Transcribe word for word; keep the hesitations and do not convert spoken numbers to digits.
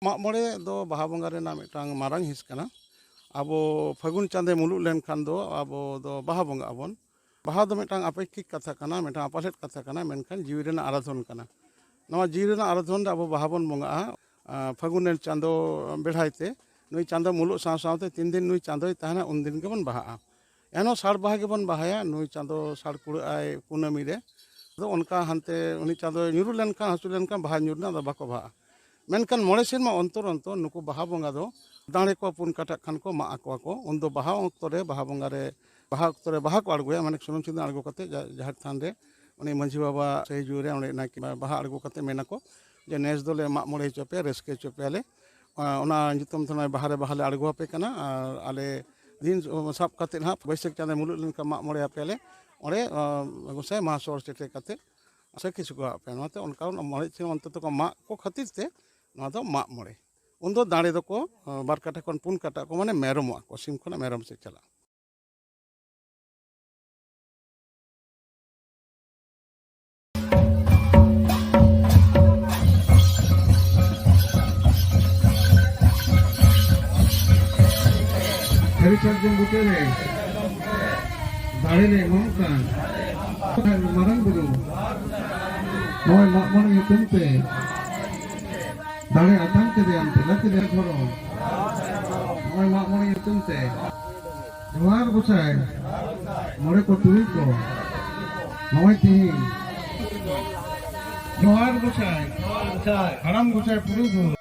ᱢᱟᱜ ᱢᱚᱬᱮ ᱫᱚ ᱵᱟᱦᱟ ᱵᱚᱸᱜᱟ ᱨᱮᱱᱟᱜ ᱢᱤᱫᱴᱟᱝ ᱢᱟᱨᱟᱝ ᱦᱤᱸᱥ ᱠᱟᱱᱟ᱾ ᱟᱵᱚ ᱯᱷᱟᱹᱜᱩᱱ ᱪᱟᱸᱫᱮ ᱢᱩᱞᱩᱜ ᱞᱮᱱᱠᱷᱟᱱ ᱫᱚ ᱟᱵᱚ ᱫᱚ ᱵᱟᱦᱟ ᱵᱚᱸᱜᱟᱜ ᱟᱵᱚᱱ᱾ ᱵᱟᱦᱟ ᱫᱚ ᱢᱤᱫᱴᱟᱝ ᱟᱯᱮᱠᱠᱷᱤᱠ ᱠᱟᱛᱷᱟ ᱠᱟᱱᱟ, ᱢᱤᱫᱴᱟᱝ ᱟᱯᱟᱞᱮᱫ ᱠᱟᱛᱷᱟ ᱠᱟᱱᱟ, ᱢᱮᱱᱠᱷᱟᱱ ᱡᱤᱣᱤ ᱨᱮᱱᱟᱜ ᱟᱨᱟᱫᱷᱚᱱ ᱠᱟᱱᱟ᱾ ᱱᱚᱣᱟ ᱡᱤᱣᱤ ᱨᱮᱱᱟᱜ ᱟᱨᱟᱫᱷᱚᱱ ᱨᱮ ᱟᱵᱚ ᱵᱟᱦᱟ ᱵᱚᱱ ᱵᱚᱸᱜᱟᱜᱼᱟ᱾ ᱟᱸ, ᱯᱷᱟᱹᱜᱩᱱ ᱨᱮᱱ ᱪᱟᱸᱫᱚ ᱵᱮᱲᱦᱟᱭ ᱛᱮ ᱱᱩᱭ ᱪᱟᱸᱫᱚ ᱢᱩᱞᱩᱜ ᱥᱟᱶ ᱥᱟᱶᱛᱮ ᱛᱤᱱ ᱫᱤᱱ ᱱᱩᱭ ᱪᱟᱸᱫᱚᱭ ᱛᱟᱦᱮᱱᱟ, ᱩᱱ ᱫᱤᱱ ᱜᱮᱵᱚᱱ ᱵᱟᱦᱟᱜᱼᱟ᱾ ᱮᱱᱦᱚᱸ ᱥᱟᱲ ᱵᱟᱦᱟ ᱜᱮᱵᱚᱱ ᱵᱟᱦᱟᱭᱟ᱾ ᱱᱩᱭ ᱪᱟᱸᱫᱚ ᱥᱟᱲ ᱠᱩᱲᱟᱹᱜ ᱟᱭ ᱠᱩᱱᱟᱹᱢᱤ ᱨᱮ᱾ ᱟᱫᱚ ᱚᱱᱠᱟ ᱦᱟᱱᱛᱮ ᱩᱱᱤ ᱪᱟᱸᱫᱚᱭ ᱧᱩᱨᱩ ᱞᱮᱱᱠᱷᱟᱱ, ᱦᱟᱹᱥᱩᱨ ᱞᱮᱱᱠᱷᱟᱱ ᱵᱟᱦᱟ ᱧᱩᱨ ᱨᱮᱱᱟᱜ ᱫᱚ ᱵᱟᱠᱚ ᱵᱟᱦᱟᱜᱼᱟ᱾ ᱢᱮᱱᱠᱷᱟᱱ ᱢᱚᱬᱮ ᱥᱮᱨᱢᱟ ᱚᱱᱛᱚᱨ ᱚᱱᱛᱚᱨ ᱱᱩᱠᱩ ᱵᱟᱦᱟ ᱵᱚᱸᱜᱟ ᱫᱚ ᱫᱟᱲᱮ ᱠᱚ ᱯᱩᱱ ᱠᱟᱴᱟᱜ ᱠᱷᱟᱱ ᱠᱚ ᱢᱟᱜ ᱟᱠᱚᱣᱟ ᱠᱚ᱾ ᱩᱱᱫᱚ ᱵᱟᱦᱟ ᱚᱠᱛᱚ ᱨᱮ ᱵᱟᱦᱟ ᱵᱚᱸᱜᱟ ᱨᱮ, ᱵᱟᱦᱟ ᱚᱠᱛᱚ ᱨᱮ ᱵᱟᱦᱟ ᱠᱚ ᱟᱬᱜᱚᱭᱟ, ᱢᱟᱱᱮ ᱥᱩᱱᱩᱢ ᱥᱤᱸᱫᱩᱨ ᱟᱬᱜᱚ ᱠᱟᱛᱮ ᱡᱟ-, ᱡᱟᱦᱮᱨ ᱛᱷᱟᱱ ᱨᱮ ᱩᱱᱤ ᱢᱟᱹᱡᱷᱤ ᱵᱟᱵᱟ ᱥᱟᱹᱦᱤ ᱡᱩᱲ ᱨᱮ ᱚᱸᱰᱮ ᱱᱟᱭᱠᱮ ᱵᱟᱦᱟ ᱟᱬᱜᱚ ᱠᱟᱛᱮ ᱢᱮᱱᱟᱠᱚ ᱡᱮ, "ᱱᱮᱥ ᱫᱚᱞᱮ ᱢᱟᱜ ᱢᱚᱬᱮ ᱦᱚᱪᱚ ᱯᱮᱭᱟ, ᱨᱟᱹᱥᱠᱟᱹ ᱦᱚᱪᱚ ᱯᱮᱭᱟᱞᱮ᱾ ᱟᱸ, ᱚᱱᱟ ᱧᱩᱛᱩᱢ ᱛᱮ ᱱᱚᱜᱼᱚᱭ ᱵᱟᱦᱟ ᱨᱮ ᱵᱟᱦᱟ ᱞᱮ ᱟᱬᱜᱚ ᱟᱯᱮ ᱠᱟᱱᱟ, ᱟᱨ ᱟᱞᱮ ᱫᱤᱱ ᱥᱟᱵ ᱠᱟᱛᱮ ᱦᱟᱸᱜ ᱵᱟᱹᱭᱥᱟᱹᱠᱷ ᱪᱟᱸᱫᱚ ᱢᱩᱞᱩᱜ ᱞᱮᱱᱠᱷᱟᱱ ᱢᱟᱜ ᱢᱚᱬᱮ ᱟᱯᱮᱭᱟᱞᱮ, ᱚᱸᱰᱮ, ᱟᱸ, ᱜᱚᱸᱥᱟᱭ ᱢᱟᱦᱟ ᱥᱚᱦᱚᱨ ᱥᱮᱴᱮᱨ ᱠᱟᱛᱮ ᱥᱟᱹᱠᱷᱤ ᱥᱚᱵᱷᱟ ᱟᱯᱮ᱾" ᱱᱚᱣᱟᱛᱮ ᱚᱱᱠᱟ ᱢᱚᱬᱮ ᱥᱮᱨᱢᱟ ᱚᱱᱛᱚᱨ ᱛᱮᱠᱚ ᱢᱟᱜ ᱠᱚ ᱠᱷᱟᱹᱛᱤᱨ ᱛᱮ ᱱᱚᱣᱟ ᱫᱚ ᱢᱟᱜ ᱢᱚᱬᱮ᱾ ᱩᱱᱫᱚ ᱫᱟᱲᱮ ᱫᱚᱠᱚ, ᱟᱸ, ᱵᱟᱨ ᱠᱟᱴᱟ ᱠᱷᱚᱱ ᱯᱩᱱ ᱠᱟᱴᱟ ᱠᱚ, ᱢᱟᱱᱮ ᱢᱮᱨᱚᱢᱚᱜᱼᱟ ᱠᱚ, ᱥᱤᱢ ᱠᱷᱚᱱᱟᱜ ᱢᱮᱨᱚᱢ ᱥᱮᱫ ᱪᱟᱞᱟᱜᱼᱟ᱾ ᱥᱟᱹᱨᱤ ᱥᱟᱨᱡᱚᱢ ᱵᱩᱴᱟᱹ ᱨᱮ ᱫᱟᱲᱮ ᱞᱮ ᱮᱢᱟᱢ ᱠᱟᱱ ᱢᱟᱨᱟᱝ ᱵᱩᱨᱩ, ᱱᱚᱜᱼᱚᱭ ᱢᱟᱜ ᱢᱚᱬᱮ ᱧᱩᱛᱩᱢ ᱛᱮ ᱫᱟᱲᱮ ᱟᱛᱟᱝ ᱠᱮᱫᱮᱭᱟᱢ, ᱛᱮᱞᱟ ᱠᱮᱫᱮᱭᱟᱢ ᱫᱷᱚᱨᱚᱢ᱾ ᱱᱚᱜᱼᱚᱭ ᱢᱟᱜ ᱢᱚᱬᱮ ᱧᱩᱛᱩᱢ ᱛᱮ ᱡᱚᱦᱟᱨ ᱜᱚᱸᱥᱟᱭ, ᱢᱚᱬᱮ ᱠᱚ ᱛᱩᱨᱩᱭ ᱠᱚ, ᱱᱚᱜᱼᱚᱭ ᱛᱤᱦᱤᱧ ᱡᱚᱦᱟᱨ ᱜᱚᱸᱥᱟᱭ, ᱦᱟᱲᱟᱢ ᱜᱚᱸᱥᱟᱭ ᱯᱩᱨᱩᱫᱷᱩᱞ,